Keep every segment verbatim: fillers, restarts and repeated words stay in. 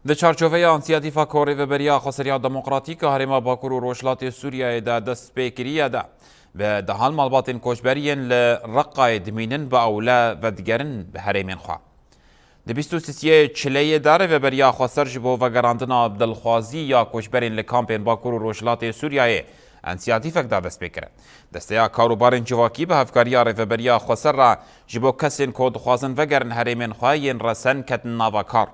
Di çarçoveya însiyatîfa ku Rêveberiya Xweseriya Demokratîk a Herêma Bakur û Rojhilatê Sûriyeyê de dest pê kiriye de, bi dehan malbatên koçber yên li Reqayê dimînin bi ewle vedigerin bi herêmên xwe. Di bîst û sisiyê Çileyê de Rêveberiya Xweser ji bo vegerandina dilxwazî ya koçberên li kampên Bakur û Rojhilatê Sûriyeyê însiyatîfek da dest pê kirin. Desteya Karûbarên Civakî bi hevkariya Rêveberiya Xweser re ji bo kesên ku dixwazin vegerin herêmên xwe yên resen ketin nava kar.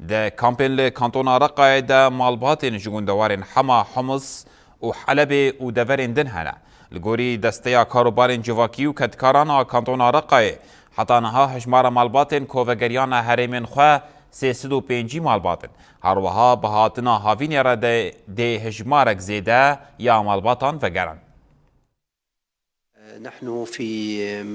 Di kampên li Kantona Reqayê de malbatên ji gundewarên Hema, Humus û Helebê û deverên din hene. Li gorî Desteya Karûbarên Civakî û Kedkaran a Kantona Reqayê, heta niha hejmara malbatên ku vegeriyane herêmên xwe sê sed û pêncî malbat in. Her wiha bi hatina havînê re de dê hejmarek zêde ya malbatan vegerin. نحن في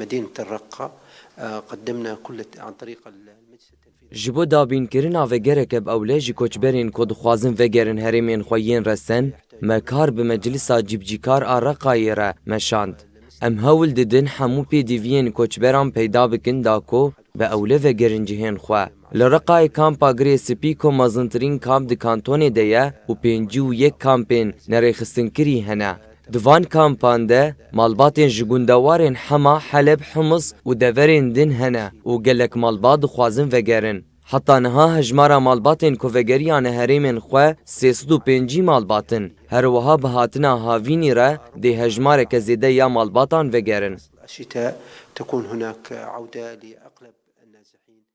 مدينة الرقة، آه، قدمنا كل الت- عن طريق المجلس التنفيذي. Ji bo dabînkirina vegereke bi ewle ji koçberên ku dixwazin vegerin herêmên xwe yên resen, me kar bi Meclisa Cîbicîkar a Reqayê re meşand. Em hewl didin hemû pêdiviyên koçberan peyda bikin da ku bi ewle vegerin cihên xwe. Li Reqayê kampa Girê Spî ku mezintirîn kamp di kantonê de ye û pêncî û yek kampên nerêxistinkirî hene. Di van kampan de malbatên ji gundewarên Hema, Heleb, Humus û deverên din hene û gelek malbat dixwazin vegerin. Heta niha hejmara malbatên ku vegeriyane herêmên xwe sê sed û pêncî malbat in. Her wiha bi hatina havînî re dê hejmareke zêde ya malbatan vegerin. الشتاء تكون هناك عودة ل